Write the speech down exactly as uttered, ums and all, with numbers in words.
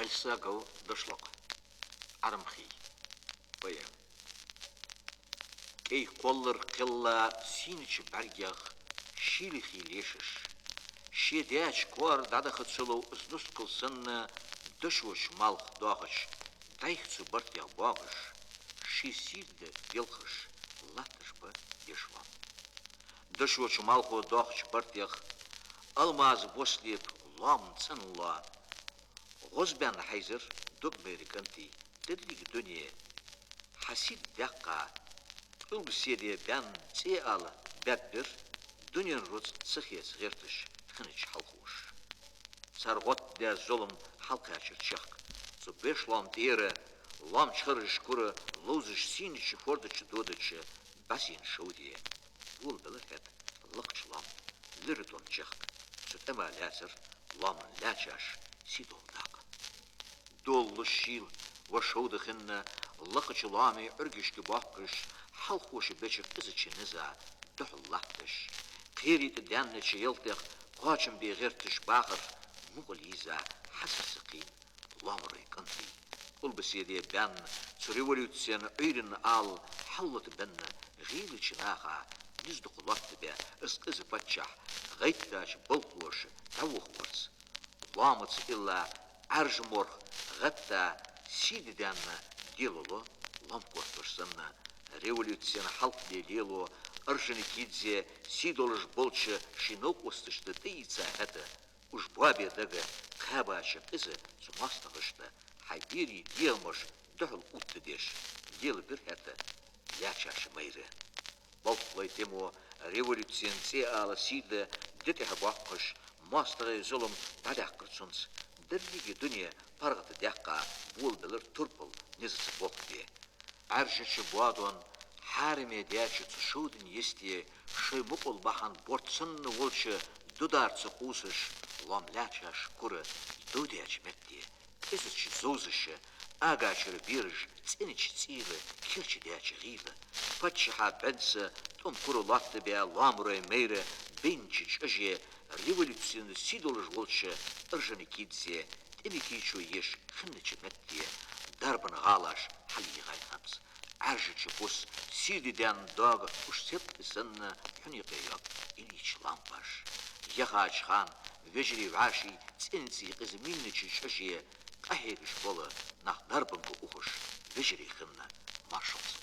Исагов Дошлакъ. Ӏармхий. Поэма. КӀай кхоллар кхелла сийнача бӀаргех шийлахий лешаш, ший даьча коара дӀадаха ца лов из нускал санна, дошоча малх доахача дӀайха цу бартех боагӀаш, ший сийрда белхаш латташ ба дешаш лоам. Дошоча малхо доахача бартех алмаза бос лепа лоаман цӀенлоа, гӀозбаьнна хьайзар дог майра кӀантий, деррига дуне хьа сийрда даьккха, Къулбаседе баьнна цӀе ала баьббир, дунен рузкъ ца хеца гӀерташ хиннача хьалхоша. Цар гӀоттадаь зулам хьалкхаьчар чехка. Цу бешаш лоам тӀера, лоам чхараш кура ловзаш сийнача хӀордача додача бӀаьсийна шовде. Болабелар хӀаьта лакхача лоаман лира тӀом чехка. Цу тӀема лаьцар лоаман лаьчаш сийдола дакъа. Доллаш шийла ва шовда хинна, лакхача лоамий Ӏургашка боаккхаш, хьалхоша беча къизача низа духьал латташ, кхерий тӀа даьннача ялтех кхоачам бе гӀерташ бахар мукъа лийза хьасар са кхийна лоамарой кӀантий. Къулбаседе баьнна цу революцен Ӏуйранна ала хьаллата бенна гӀийлача наха низ дукха лоаттабаь из къиза паччахь гӀайттача балхоша дӀавохаварца, лоамаца илла Ӏаьржа морх гӀатта сийдадаьнна делало лоам корпаш санна, революцен хьалхле лело Орджоникидзе сийдолаш болча ший новкъосташта тӀаийца хӀаьта, уж боабе дага кхаьбача къиза цу моастагӀашта хьай берий дегӀамаш духьал увттадеш лелабир хӀаьта лаьчаш майра. Балхлой тӀемо революцен цӀе ала сийрда ди тӀехьа боаккхаш, моастагӀий зулам дӀадаьккхар цунца. Деррига дуне паргӀата даьккха болабелар турпал низаца болх бе. Ӏаьржача боадон хьараме даьча цу шовдан йисте шоай мукъал бахьан борд санна волча дударца къувсаш, лоам лаьчаш кура довдаьча метте, къизача зовзаша, агачара бераш цӀенача цӀийла керча даьча гӀийла, паччахьа бӀенца тӀом кура лоаттабаь лоамарой майра бейнача чӀоже, революцена сийдолаш волча Орджоникидзе тӀема кийчо еш хиннача метте, дарбан гӀалаш хьалйийгӀай хӀанз. Ӏаьржача бус сийрдадаьнна доага уж седкъий санна хьунекъе йоаг Ильич лампаш. Яхача хана вежарий вӀаший цӀенача цӀий къиза мийнача чӀоже къахьегаш бола нах дарбанга ухаш вежарий хинна маршалца